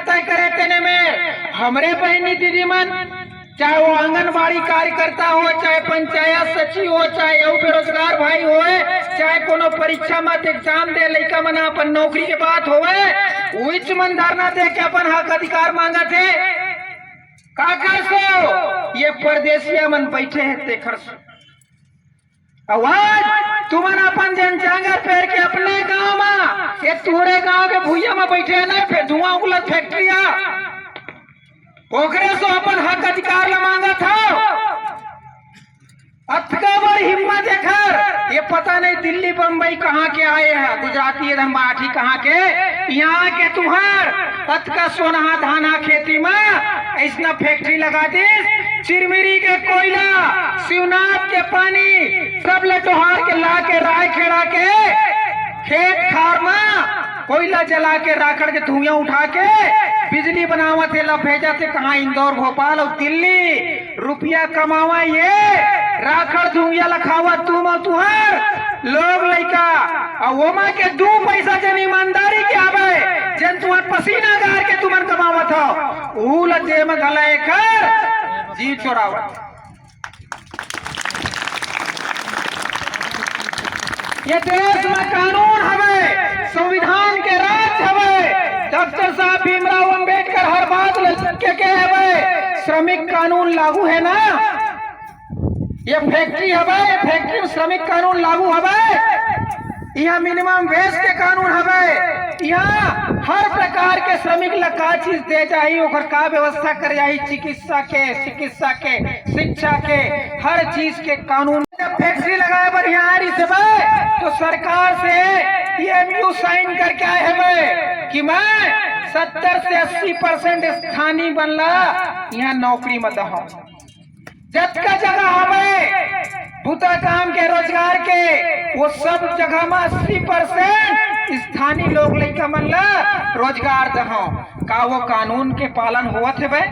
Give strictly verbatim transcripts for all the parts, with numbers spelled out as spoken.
तय करे तेने में हमरे बहिनी दीदी मन, चाहे वो आंगनबाड़ी कार्यकर्ता हो, चाहे पंचायत सचिव हो, चाहे अउ बेरोजगार भाई होय, चाहे कोनो परीक्षा मत एग्जाम दे लइका मन अपन नौकरी के बात होवे, उहिच मन धरना दे के अपन हक अधिकार मांगत हे। काकर सो ये परदेसिया मन बैठे हे तेखर सो। अउ आज तुमन अपन जेन चांगर पेर के अपने गांव म, ये तुहरे गांव के भुइया म बैठे हे ना, फेर धुआं उगलत फैक्ट्री ह, ओकरे सो अपन हक अधिकार ल मांगत हव। अतका बड़ हिम्मत एखर, ये पता नहीं दिल्ली बम्बई कहाँ के आए हे, गुजराती एकदम मराठी कहाँ के, यहाँ के तुहर अतका सोनहा धाना खेती म अइसना फैक्ट्री लगा दिस, चिरमिरी के कोयला, शिवनाथ के पानी, सब ल डोहार के ला के रायखेड़ा के खेत खार म कोयला जला के राखड़ के धुइयां उठा के बिजली बनावत हे, ला भेजत हे कहाँ, इंदौर, भोपाल अउ दिल्ली। रुपया कमावा ये, राखड़ धुइयां ल खावा तुम अउ तुहर लोग लइका, अउ ओमा के दू पैसा जेन ईमानदारी के आवे, जेन तुहर पसीना गार के तुमन कमावत हव, ऊ ल दे म घला एखर जी चोरावत। ये देश म कानून हवे, संविधान के राज हवे। डॉक्टर साहब भीमराव अंबेडकर हर बात ल के, के हवे, श्रमिक कानून लागू हे ना? ये फैक्ट्री हवे, ये फैक्ट्री म श्रमिक कानून लागू हवे। इहाँ मिनिमम वेज के कानून हवे, इहाँ हर प्रकार के श्रमिक ल का चीज दे जाही, ओकर का व्यवस्था करे जाही, चिकित्सा के, चिकित्सा के, शिक्षा के, हर चीज के कानून। जब फैक्ट्री लगाए बर इहाँ आ रहिस हवे, तो सरकार से एमयू साइन करके आए हवे कि मैं सत्तर से अस्सी परसेंट स्थानीय मन ला इहाँ नौकरी म दहूं। जतका जगह हवे बुता काम के, रोजगार के, वो सब जगह म अस्सी परसेंट स्थानीय लोग लइका मन ला रोजगार दहूं। का वो कानून के पालन होवत हवे?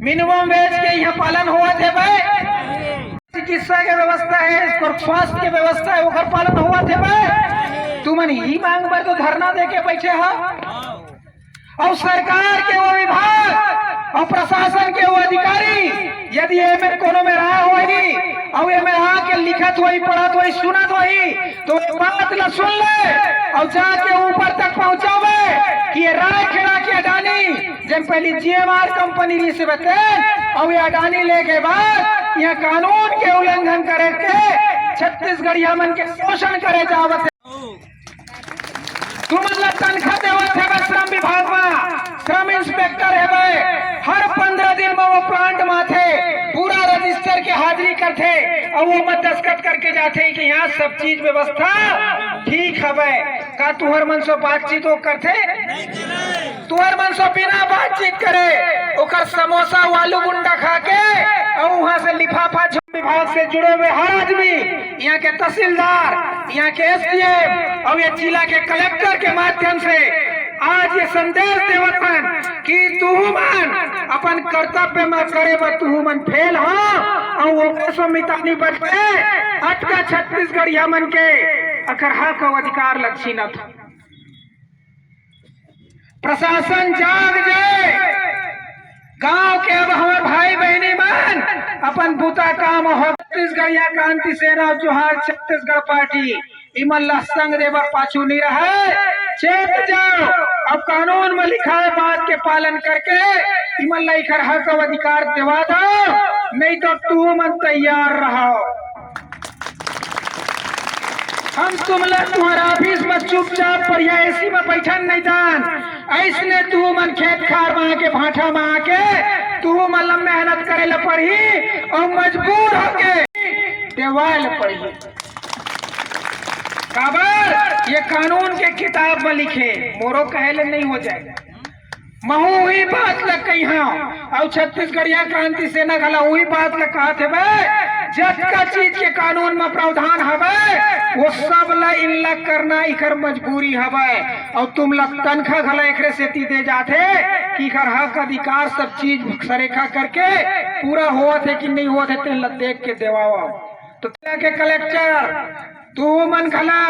मिनिमम वेज के इहाँ पालन होवत हवे? चिकित्सा के व्यवस्था हे, स्वास्थ्य के व्यवस्था हे, ओकर पालन होवत हवे? तुमन इही मांग बर तो धरना दे के बैठे हव। अउ सरकार के वो विभाग अउ प्रशासन के वो अधिकारी यदि एमे कोनो मेर आए होही अउ एमे आके लिखत होही, पढ़त होही, सुनत होही, तो ये बात ल सुन ले अउ जाके ऊपर तक पहुंचावे कि ये रायखेड़ा के अडानी, जेन पहली जीएमआर कंपनी रहिस हे तेन, अउ ये अडानी लेके बाद इहाँ कानून के उल्लंघन करे के छत्तीसगढ़िया मन के शोषण करे जावत हे। तुमन ला तनखा देवत हवे श्रम विभाग म, श्रम इंस्पेक्टर हवे, हर पंद्रह दिन म वो प्लांट म आथे, पूरा रजिस्टर के हाजिरी करथे, अउ वो म दस्तखत करके जाथे कि यहाँ सब चीज व्यवस्था ठीक हवे। का तुहर मन से बातचीत वो करथे? तुहर मन से बिना बातचीत करे ओकर समोसा अउ आलू गुंडा खा के अउ वहां से लिफाफा झो-, विभाग से जुड़े हुए हर आदमी, यहाँ के तहसीलदार, यहाँ के एसडीएम अउ ये जिला के कलेक्टर के माध्यम से आज ये संदेश देवत हन कि तुहू मन अपन कर्तव्य म करे बर तुहू मन फेल हो अउ ओकर से मितानी बच के अतका छत्तीसगढ़िया मन के अकर हक अउ अधिकार ल छीनत हो। प्रशासन जाग जाए, गांव के अब हमर भाई बहिनी मन अपन बुता काम हो। छत्तीसगढ़िया क्रांति सेना अउ जोहार छत्तीसगढ़ पार्टी इमन ला संग दे बर पाछू नहीं रहे। चेत जाओ, अब कानून म लिखाए बात के पालन करके इमन ला इखर हक अउ अधिकार देवा दो, नहीं तो तुमन तैयार रहो। हम तुमला तुहर ऑफिस म चुपचाप बढ़िया एसी म बैठन नहीं दान, अइसने तुमन खेत खार म आके, भाठा म आके तुमन ला मेहनत करे ल पड़ही अउ मजबूर होके देवाय ल पड़ही। काबर ये कानून के किताब म लिखे, मोरो कहे ले नहीं हो जाए। महू उही बात ल कहिहंव, अउ छत्तीसगढ़िया क्रांति सेना घला उही बात ल कहत हवय, जतका चीज के कानून म प्रावधान हवय, वो सब ल इनला करना इखर मजबूरी हवय। अउ तुमला तनखा घला एकरे सेती दे जाथे कि इखर हक अधिकार सब चीज सरेखा करके पूरा होवत हे कि नहीं होवत हे, तेन ल देख के देवावव। तो जिला के कलेक्टर तू मन घला,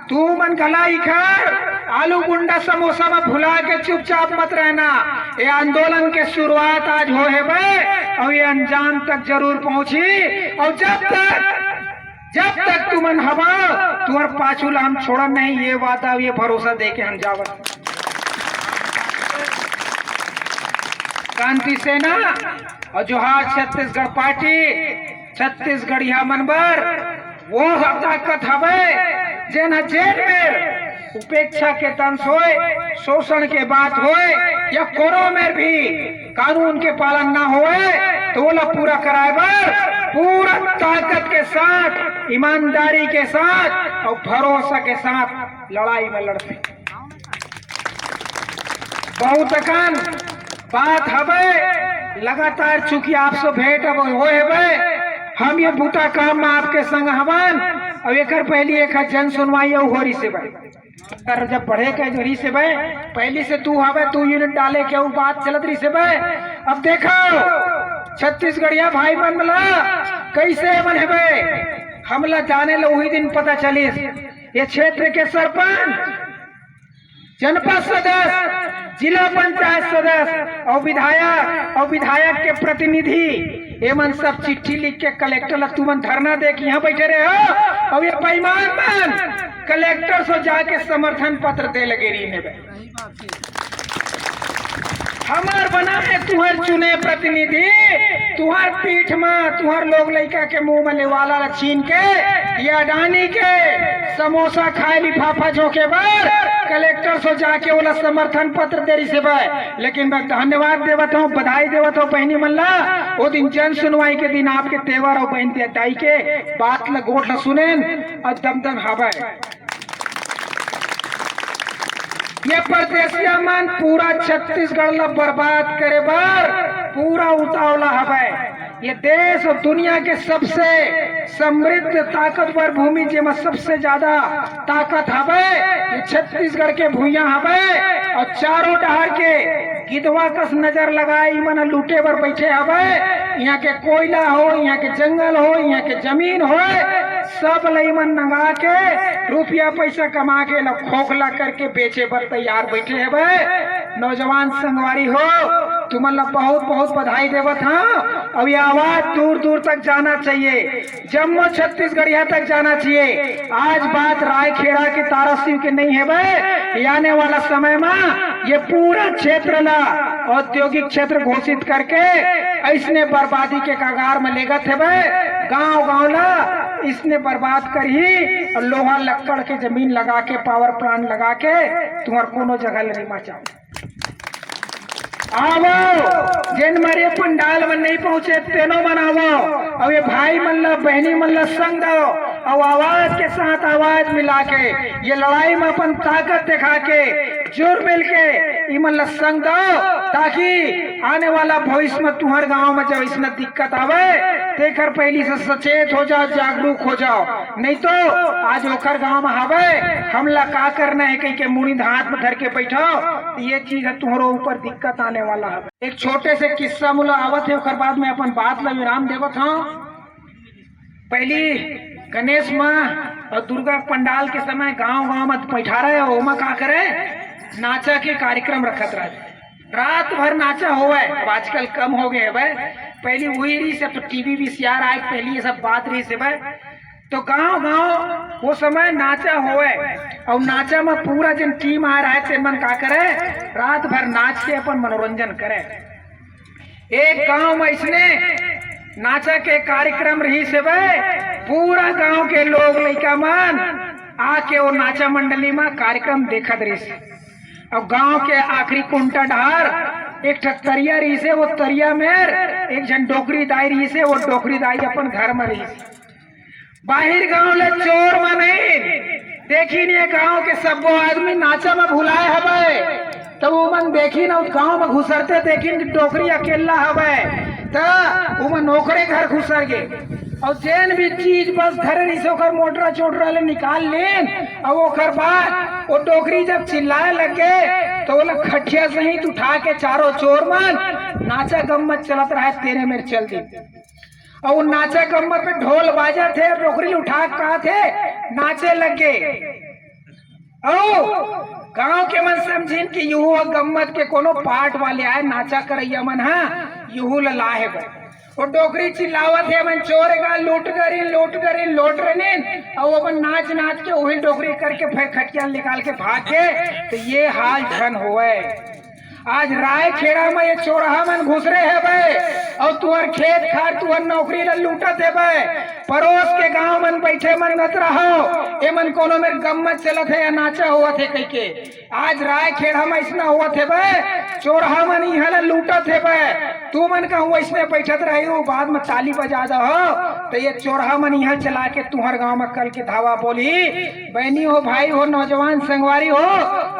तू मन घला इखर आलू गुंडा समोसा में भुला के चुपचाप मत रहना। ये आंदोलन के शुरुआत आज हो हे बे, और ये अंजाम तक जरूर पहुंची। और जब तक, जब तक तुमन हवा, तुम्हार पाछू ला हम छोड़न नहीं, ये वादा, ये भरोसा दे के हम जावत। क्रांति सेना और जोहार छत्तीसगढ़ पार्टी, छत्तीसगढ़िया मन बर वो ह ताकत हवे, जेन ह जेन मेर उपेक्षा के दंश होय, शोषण के बात होय, या कोनो मेर भी कानून के पालन ना होय, तो ओला पूरा कराए बर पूरा ताकत के साथ, ईमानदारी के साथ और भरोसा के साथ लड़ाई में लड़थे। बहुत अकन बात हवे, लगातार चूंकि आपसे भेंट अब होए हवे, हम ये बूता काम में आपके संग हवन। अब एकर पहली एक जन सुनवाई अउ हो रही से भाई, पर जब बढ़े के रही से भाई, पहली से तू हवे, तू यूनिट डाले के उ बात चलत रही से भाई। अब देखो छत्तीसगढ़िया भाई मन ला कैसे मन हवे, हमला जाने ला वही दिन पता चलिस। ये क्षेत्र के सरपंच, जनपद सदस्य, जिला पंचायत सदस्य और विधायक और विधायक के प्रतिनिधि, ये मन सब चिट्ठी लिख के कलेक्टर ला, तुमन धरना दे के यहाँ बैठे रहे हो, और ये बेईमान मन कलेक्टर से जाके समर्थन पत्र दे लगे रही ने। हमार बना है तुहर चुने प्रतिनिधि, तुहर पीठ में तुहर लोग लइका के मुंह में लेवाला ला छीन के, ये अडानी के समोसा खाए लिफाफा झोंके बर कलेक्टर से जाके ओला समर्थन पत्र दे रही से भाई। लेकिन मैं धन्यवाद देवत हूँ, बधाई देवत हूँ बहनी मन ला। वो दिन जन सुनवाई के दिन आपके तेवर और बहन दे दाई के बात ला गोठ ला सुनेन और दमदम हवे। ये परदेसिया मन पूरा छत्तीसगढ़ ला बर्बाद करे बर पूरा उतावला हवे। ये देश और दुनिया के सबसे समृद्ध ताकतवर भूमि, जेमा सबसे ज्यादा ताकत हवे, ये छत्तीसगढ़ के भुइयां हवे। और चारों डहार के गिदवा कस नजर लगाए इमन लूटे बर बैठे हवे। यहाँ के कोयला हो, यहाँ के जंगल हो, यहाँ के जमीन हो, सब ल इमन नंगा के रुपया पैसा कमा के ल खोखला करके बेचे बर तैयार बैठे हवे। नौजवान संगवारी हो, तुमन ला बहुत बहुत बधाई देवत हाँ। अब ये आवाज दूर दूर तक जाना चाहिए, जम्मो छत्तीसगढ़िया तक जाना चाहिए। आज बात रायखेड़ा के तारा सिंह के नहीं है बे, ये आने वाला समय में ये पूरा क्षेत्र ला औद्योगिक क्षेत्र घोषित करके इसने बर्बादी के कगार में लेगत है बे। गांव गांव ला इसने बर्बाद करही और लोहा लक्कड़ के जमीन लगा के, पावर प्लांट लगा के तुम्हार कोनो जगह ले नहीं बचाओ। आवो, जेन मरे पंडाल में नहीं पहुंचे, तेनो मन आवो। और ये भाई मन ला, बहनी मन ला संग दो, और आवाज के साथ आवाज मिला के, ये लड़ाई में अपन ताकत दिखा के, जुड़ मिल के इमन ला संग दो, ताकि आने वाला भविष्य में तुम्हारे गांव में जब इसमें दिक्कत आवे, तेकर पहली से सचेत हो जाओ, जागरूक हो जाओ। नहीं तो आज ओकर गांव में हवे, हमला का करना है कह के मुड़ी हाथ में धर के बैठो, ये चीज है तुम्हारो ऊपर दिक्कत आने वाला है। एक छोटे से किस्सा मुला आवत है, ओकर बाद में अपन बात ला विराम देवत हूँ। पहली गणेश माँ और दुर्गा पंडाल के समय गांव गांव में बैठा रहे, ओमा का करे, नाचा के कार्यक्रम रखत रहे, रात भर नाचा होवे। अब आजकल कम हो गए हवे, पहली वही रही से, अब तो टीवी वीसीआर आए, पहली ये सब बात रही से भाई। तो गांव गांव वो समय नाचा होवे, और नाचा में पूरा जन टीम आ रहा है, ते मन का करे, रात भर नाच के अपन मनोरंजन करे। एक गांव में इसने नाचा के कार्यक्रम रही से बे, पूरा गांव के लोग लइका मन आके वो नाचा मंडली में कार्यक्रम देखत रही से। अब गांव के आखिरी कुंटा डहार एक ठक तरिया रही से, वो तरिया में एक झन डोकरी दाई रही से, वो डोकरी दाई अपन घर में रही से। बाहिर गांव ले चोर मन आइन, देखिन ये गांव के सब्बो आदमी नाचा में भुलाए हवे, तो वो मन देखिन अउ गांव में घुसरते देखिन कि डोकरी अकेला हवे, त वो मन ओकरे घर घुसर गे। अउ जेन भी चीज बस धरे रहिस ओकर मोटरा चोटरा ले निकाल लेन। अउ ओकर बाद वो डोकरी जब चिल्लाए लग गे, तो ओला खटिया सहित उठा के चारों चोर मन नाचा गम्मत चलत रहे, तेरे मेर चल दी। अउ नाचा गम्मत पे ढोल बाजत हे, डोकरी उठा के कहत हे, नाचे लग गे। अउ गांव के मन समझिन कि इहू ह गम्मत के कोनो पार्ट वाले आय, नाचा करइया मन ह इहू ल लाहे बर। वो डोकरी चिल्लावत हे, "मन चोर गा, लूट गरिन, लूट गरिन, लूट रनिन।" अउ अपन नाच नाच के वही डोकरी करके फेर खटिया निकाल के भाग गे। तो ये हाल झन होवय। आज रायखेड़ा म ये चोरहा मन घुसरे हेबे, अउ तुहर खेत खार, तुहर नौकरी ल लूटत हेबे। परोस के गांव मन बइठे मन नत रहो, एमन कोनो मेर गम्मत चलत हे या नाचा होवत हे कहिके। आज रायखेड़ा म अइसना होवत हेबे, चोरहा मन इहां ल लूटत हेबे। तुमन कहूं अइसने बइठत रही, बाद म ताली बजा दहो, त ये चोरहा मन इहां चला के तुहर गांव म कल के धावा बोलही। बहिनी हो, भाई हो, नौजवान संगवारी हो,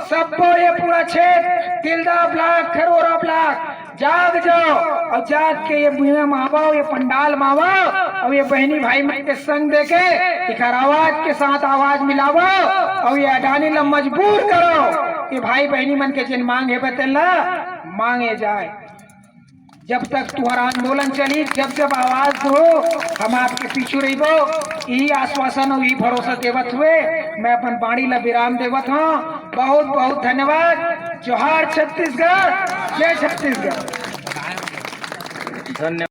सब्बो ये पूरा क्षेत्र, तिल्दा ब्लॉक, खरोरा ब्लॉक, जाग जाव अउ जाग के ये भुइयां म आवव, ये पंडाल म आवव अउ ये बहिनी भाई मन के संग देके एकर आवाज के साथ आवाज मिलावव अउ ये अडानी ल मजबूर करव। ये भाई बहिनी मन के जेन मांग हेबे तेन ल मांगे जाय। जब तक तुहर आंदोलन चली, जब जब आवाज हो, हम आपके पीछू रहिबो। यही आश्वासन अउ यही भरोसा देवत हुए मैं अपन बाणी ला विराम देवत हूँ। बहुत बहुत धन्यवाद। जोहार छत्तीसगढ़, जय छत्तीसगढ़। धन्यवाद।